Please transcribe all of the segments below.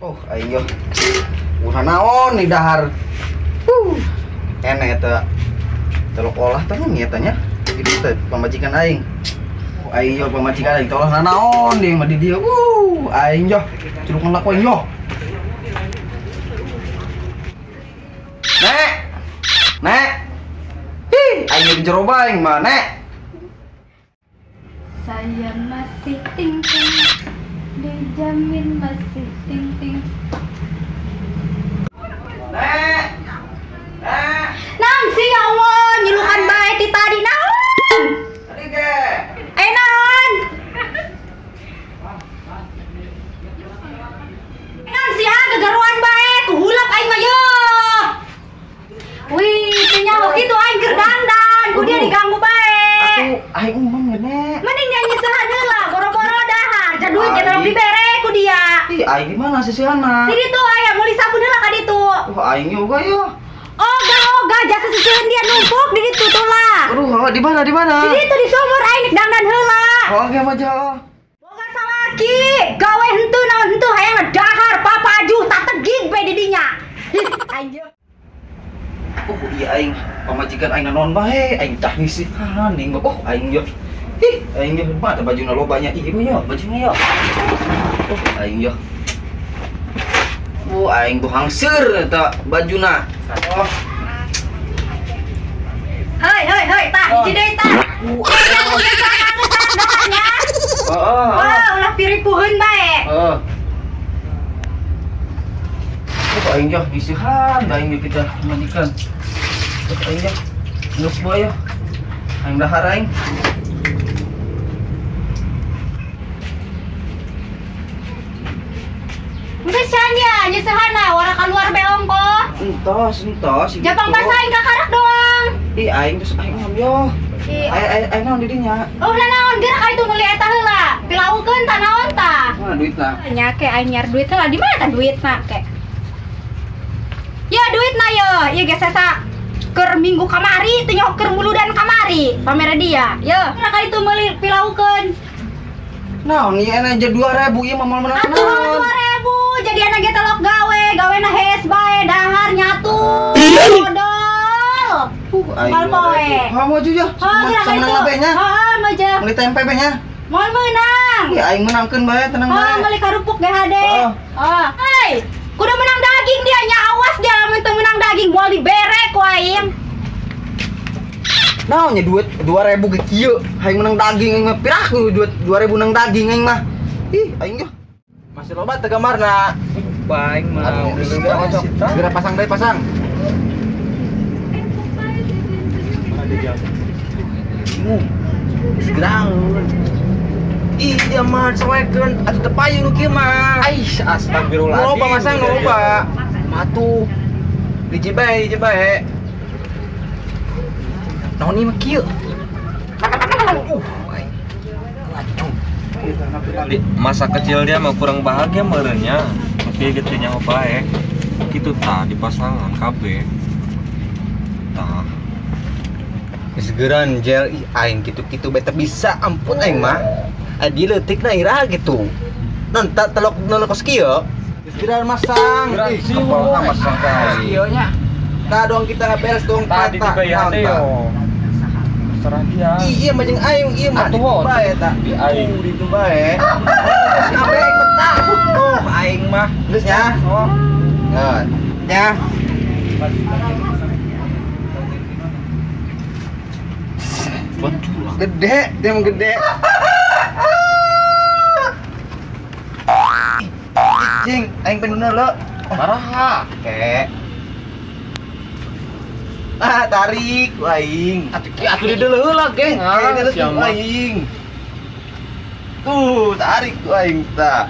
Oh, aing yo. Ulah naon di dahar. Enak eta. Telok olah teh nya eta nya. Gitu teh pamajikan aing. Oh, aing yo pamajikan aing teh olah naon deui mah di dieu. Aing yo curug laku aing yo. Nek. Nek. Ih, aing di jero bae aing mah, Nek. Saya masih ting-ting, dijamin masih ting-ting. Nek. Nek. Naon sih ya Allah, nyilukan bae ti tadi naon? Tadi ge. Eh naon? Naon sih ah gegeruan bae, kuhulap aing mah yo. Wih, teu nyaho kitu aing keur dandan, ku dia diganggu bae. Atuh aing umum ge, Nek. Mending nyanyi saha heula, boro-boro dahar, ja duit ge tolong dibere ku dia. Ih, aing di mana sisihana? Di ditu aya meuli sabun heula ka ditu. Wah, aing yoga yo. Oga, jasa sisiheun dia numpuk di ditu tuh lah. Aduh, di mana di mana? Di ditu di sumur aing nek dandan heula. Oh, ge mah jauh. Boga salaki, gawe henteu naon henteu hayang dahar papa ajuh tak tegig bae di dinya. Ih, aing. Oh iya aing, pamajikan aing naon bae, aing tah ngisihan ning oh aing yo. Ih, aing yo mah ada bajuna lobanya. Ih, ieu yo, bajuna yo. Oh, aing yo. Oh, aing tuh hangseur eta bajuna. Oh. Hei, hei, hei, tah hiji deui tah. Heeh. Wah, ulah piripuheun bae. Heeh. Oh, aing yo ngisihan, aing yo kita pamajikan. Oh, aing yo. Geus bae yo. Aing dahar aing. Geus nya, nyesehana wara keluar be ongkoh. Entos, entos. Japang basah aing kakarak doang. Ih, aing terus aing ngam yo. Aing aing naon di dinya? Oh, lah naon gerak aing tuh meuli eta heula. Pilaukeun tah naon tah? Mana duitna? Nya ke aing nyar duit heula, di mana tah duitna ke? Ya duitna yo, ieu geus sesa keur minggu kamari teu nyaho keur muludan kamari pamere dia. Yo, gerak aing tuh meuli pilaukeun. Naon ieu aja 2000 ieu mah moal menang. Atuh 2000 jadi anak ge telok gawe, gawe na hees bae dahar nyatu. Modal. Aing poe. Ha maju ya. Menang bae nya. Heeh, maju. Meuli tempe bae nya. Moal meunang. Ya aing meunangkeun bae tenang bae. Heeh, meuli karupuk GHD. Heeh. Hei, kudu menang daging dia nya, awas dia lamun teu menang daging moal dibere ku aing. Naon nya duit 2000 ge kieu, hayang menang daging aing mah pirah duit 2000 menang daging aing mah. Ih, aing yo. Masih loba teu gambarna. Baing mah. Segera pasang deui pasang. Segera. Ih, dia mah soekeun atuh teu payung nu kieu mah. Ais, astagfirullahaladzim. Loba masang loba. Matuh. Hiji bae, hiji bae. Naon ieu mah kieu? Aing. Lacung. Masa kecil dia mah kurang bahagia merenya. Tapi gitu nyaho bae. Kitu tah di pasangan kabeh. Tah. Segeran gel ih aing kitu-kitu bae teu bisa ampun aing mah. Adi leutikna iraha gitu. Non tak telok kos kieu. Segeran masang. Ih, kepala masang ka kieu nya. Tah doang kita ngaberes doang tadi dibayar teh yo. Terserah dia. Iya mah jeung aing ieu mah atuh bae ta. Di aing ditu bae. Kabeh aing betah. Oh, aing mah. Geus nya. Oh. Nya. Gede, dia mah gede. Cing, aing penuna lo. Baraha. Kek. Ah, tarik ku aing. Atuh di deuleu heula, geng. Ah, aing. Tuh, tarik ku aing ta.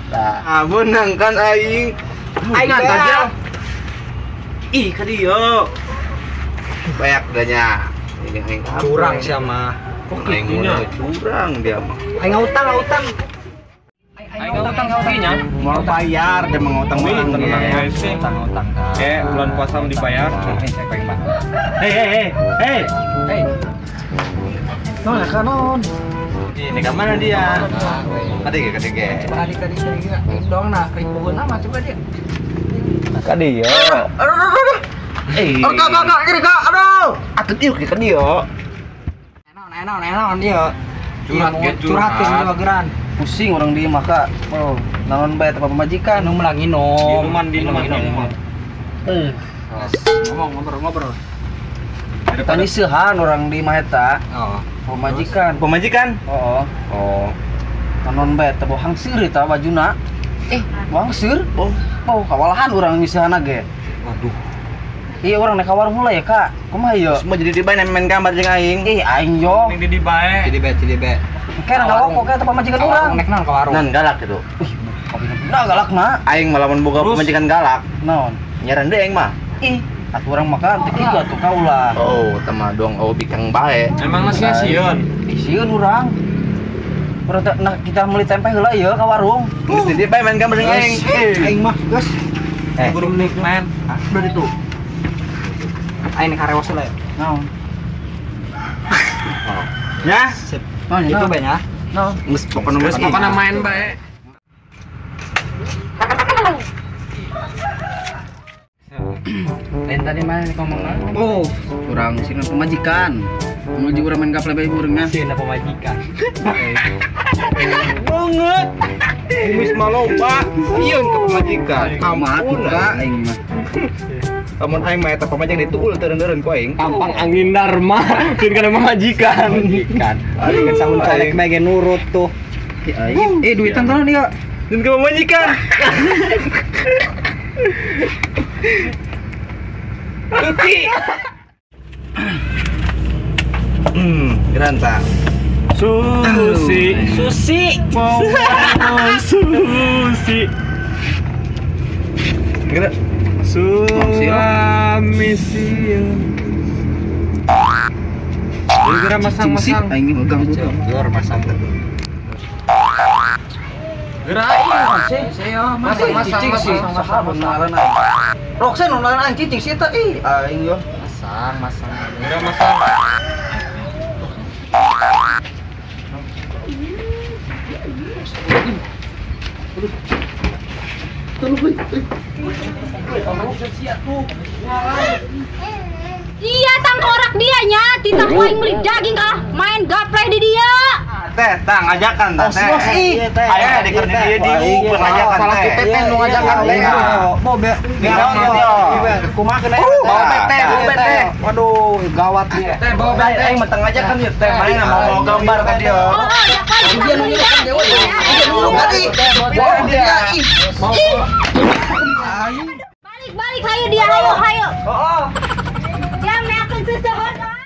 Tah, ah, benang kan aing. Aing tah. Ih, ka dieu. Banyak danya. Ini aing curang sia mah. Kok kitunya? Curang dia mah. Aing ngutang, ngutang. Aing ngutang nya. Mau bayar dia mau ngutang orang. Tenang sih. Ngutang. Bulan puasa mau dibayar. Hei, hei, hei. Hei. Naon ya naon? Ini ke mana dia? Kadieu kadieu. Coba kadieu dong nah ribuan nama coba dia. Kadieu. Aduh aduh aduh. Eh. Kak kak kak kiri kak. Aduh. Atuh ieu ke kadieu. Naon naon dia. Curhat curhat ke geran. Pusing orang di maka. Oh, naon bae teh pamajikan nu melang minum. Minuman. Ngomong ngobrol. Tadi seuhan orang di mah eta. Oh. Pamajikan. Pamajikan? Oh. Oh. Naon bae teh bohang seur eta bajuna. Bohang seur? Oh, kawalahan urang nyiseuhana ge. Waduh. Iya urang nek ka warung heula ya, Kak. Kumaha ieu? Semua jadi di bae main gambar jeung aing. Ih, aing yo. Mending di bae. Jadi bae. Kena ngalokok eta pamajikan urang. Nek naon ka warung? Nan galak gitu. Wih, nah galakna. Aing mah lamun boga pamajikan galak. Naon? Nyaran deui aing mah. Ih, atuh urang makan teu kitu atuh kaula. Oh, teh mah dong oh bikang bae. Emang sia sieun. Ih, sieun urang. Urang teh nah kita meuli tempe heula ieu ka warung. Geus di bae main gambar jeung aing. Aing mah geus. Guru menik main. Udah itu. Aing karewas heula ya. Naon? Ya? Sip. Itu bae nya. Naon? Geus pokona main bae. Lain tadi mana ngomongna? Oh, urang sieun pamajikan. Menuju urang main gaple bae urangna. Sieun pamajikan. Banget. Kumis mah loba, sieun ka pamajikan. Ampun ka aing mah. Lamun aing mah eta pamajikan dituul teureun-teureun ku aing. Tampang angin dharma, sieun kana pamajikan. Pamajikan. Aing kan samun colek mah ge nurut tuh. Aing duitan tanah dia. Sieun ka pamajikan. Tuti. Geranta. Susi, Susi, mau Susi. Gerak. Suami siang. Gerak masang-masang. Aing megang butuh. Luar masang. Gerak iya. Masang masang sih. Saha benaran aing. Roxen benaran aing cicing sih eta ih aing yo. Masang, masang. Gerak masang. Iya tangkorak dia nya, titah aing beli daging ah, main gapleh di dia. Teh, tang ngajakan teh. Ih, aya di keur di dieu di ngajakan salah teh. kita teh nu ngajakan teh. Mau be. Kumaha kena bawa bete, bawa bete. Waduh, gawat dia. Teh bawa bete aing mah teu ngajakan ieu teh main mau gambar ka dieu. Oh, ya kan. Dia nu nyuruh dewe. Dia nu nyuruh tadi. Dia ih. Balik-balik hayu dia hayu hayu. Heeh. Dia meakeun seseorang.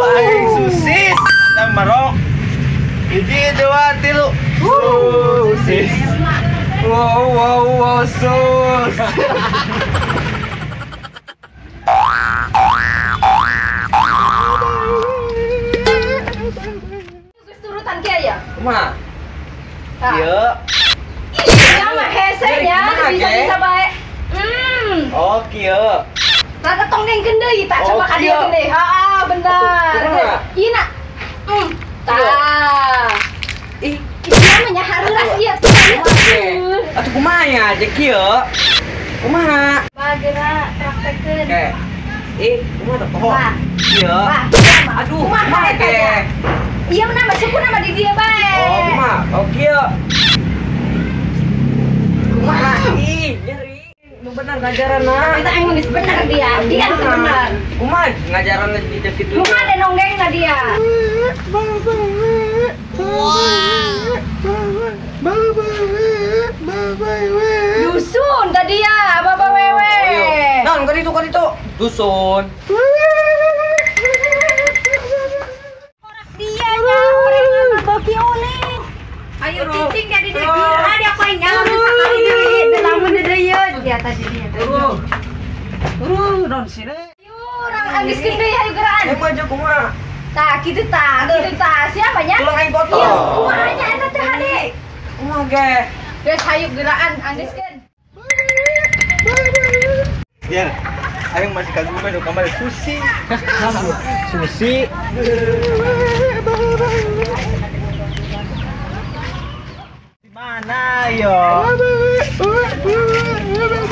Aing susis dan marok. 1, 2, 3. Susis. Wow wow wow sus. Geus turutan kieu ya? Kumaha? Ieu. Iya mah hese nya, bisa-bisa bae. Oh, kieu. Rada tonggengkeun deui tah coba ka dieu deui. Heeh, bener. Ieu na. Tah. Ih, ieu mah nya hareuras ieu tuh. Atuh kumaha nya aja kieu? Kumaha? Bagera praktekeun. Oke. Ih, kumaha teh poho? Kieu. Aduh, kumaha ge? Ieu mah nama suku nama di dieu bae. Oh, kumaha? Oh, kieu. Kumaha? Ih, nyeri. Nu bener ngajaranna. Eta aing geus bener dia. Dia nu bener. Kumaha ngajaranna di kitu? Nu ada nonggengna dia. Dusun tadi ya, Bapak Wewe. Naon ka ditu ka ditu? Dusun. Korak dia nya urang beuki ulin. Ayo cicing jadi dia ada apa yang nyawa sakali deui lamun deui dia tadi dia. Turu, non sini. Ayo urang anggiskeun deui hayu geraan. Eh maju kumaha? Tah kitu tah, kitu tah. Siapa nya? Tulang aing kotor. Iya, kumaha nya eta teh hade? Kumaha ge? Geus hayu geraan anggiskeun. Ya. Aing masih kagum nu kamari Susi. Susi. Mana yo?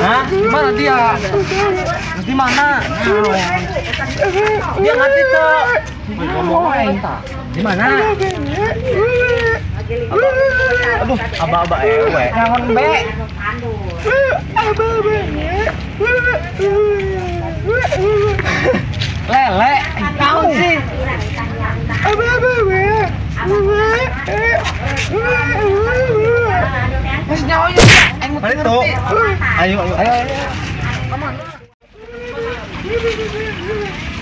Hah? Mana dia? Di mana? Dia ngerti tuh. Ngomong di mana? Aduh, aba-aba ewe. Ngangon be. Lele, naon sih? Mas nyawa ya, aing mah ngerti. Ayo, ayo, ayo.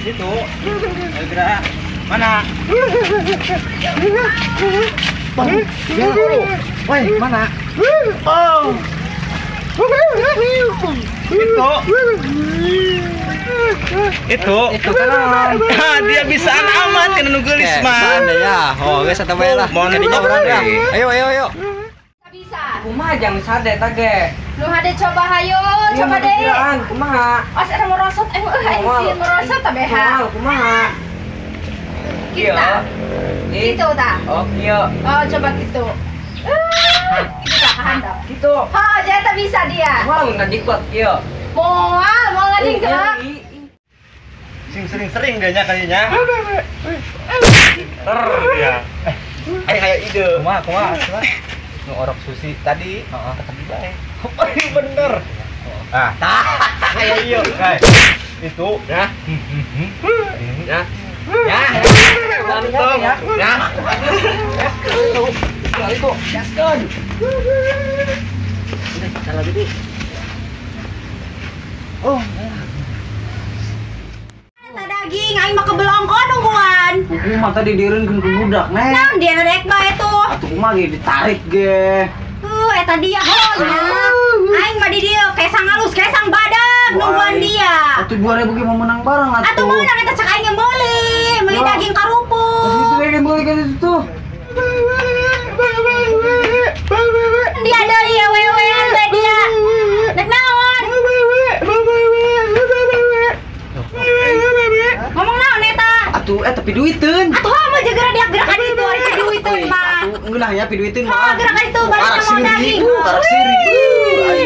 Itu. Ayo gerak. Mana? Woi, mana? Oh. Itu. Itu kan. Dia bisa amat kena nu geulis mah. Ya. Oh, geus eta bae lah. Urang ya. Ayo, ayo, ayo. Bisa. Kumaha jang sade ta ge? Nu hade coba hayo, coba deui. Kumaha? Os eta merosot, aing sieun merosot ta beha. Kumaha? Kita. Gitu ta. Oh, kieu. Oh, coba gitu. Gitu ta kahandap. Gitu. Oh, jadi bisa dia. Moal ngadikot kieu. Moal, moal ngadikot. Sing sering-sering dia nya kayaknya. Ter dia. Aing aya ide. Kumaha, kumaha? Nu orok susi tadi, heeh, tetep bae. Bener. Ah, tah. Ayo ieu. Itu ya. Ya. Ya. Mantap. Ya. Itu, gaskeun. Udah, salah gede. Oh, eta daging aing mah kebelongkon nungguan. Kumaha tadi dieureunkeun ku budak, Neng. Naon dia rek bae tuh. Atuh kumaha ge ditarik ge. Eta dia heuh. Aing mah di dieu kesang halus, kesang badag nungguan dia. Atuh 2000 ge mau menang bareng atuh. Atuh meunang eta cek aing ge meuli daging karupuk. Itu ge meuli ka situ tuh. Dia deui awewean bae dia. Nek naon? Ngomong naon eta? Atuh eta piduiteun. Atuh mah jegera dia gerakan itu ari piduiteun mah. Atuh ngeunah ya piduiteun mah. Oh, gerakan itu balik sama daging. Karak siri.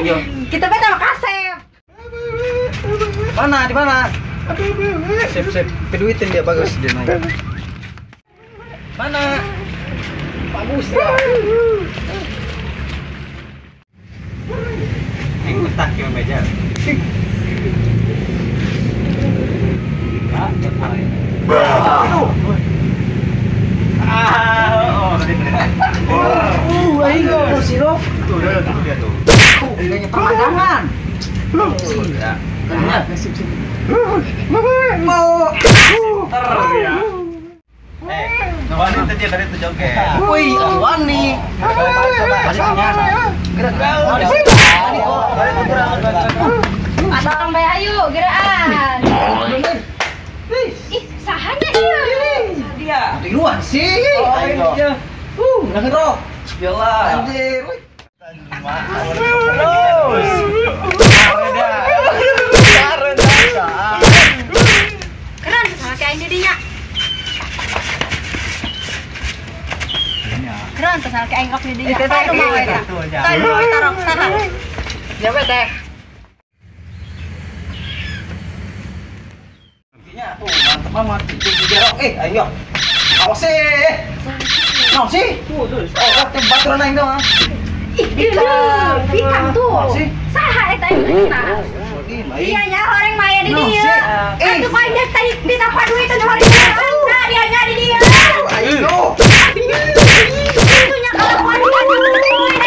Ayo. Kita bae sama kasep. Mana di mana? Sip sip. Piduiteun dia bagus dia naik. Mana? Bagus ya. Ikut tak ke meja. Ah, oh, tadi bener. Ayo, sirop. Tuh, dia tuh. Ini pemandangan. Ya. Sip, sip. Mau. Ter ya. Wani itu dia tadi tuh joget. Wih, wani. Gerak. Atang bae ayo geraan. Ih, sahanya ieu. Dia. Tiluan sih. Ayo. Nah rok. Yalah. Anjir. Terus. Keren sama kayak ini dia. Keren tuh sama kayak rok di dia. Tah nu mau eta. Tah nu eta rok saha? Siapa teh? Intinya tuh mantep amat itu juga rok. Ayo. Awas sih. Naon sih? Tuh, tuh. Oh, teh baturan aing teh mah. Ih, bikang tuh. Saha eta eta? Iya nya horeng mah aya di dieu. Atuh paling dia tadi ditapa duit teh horeng. Nah, dia nya di dieu. Ayo. Itu nya kalakuan dia.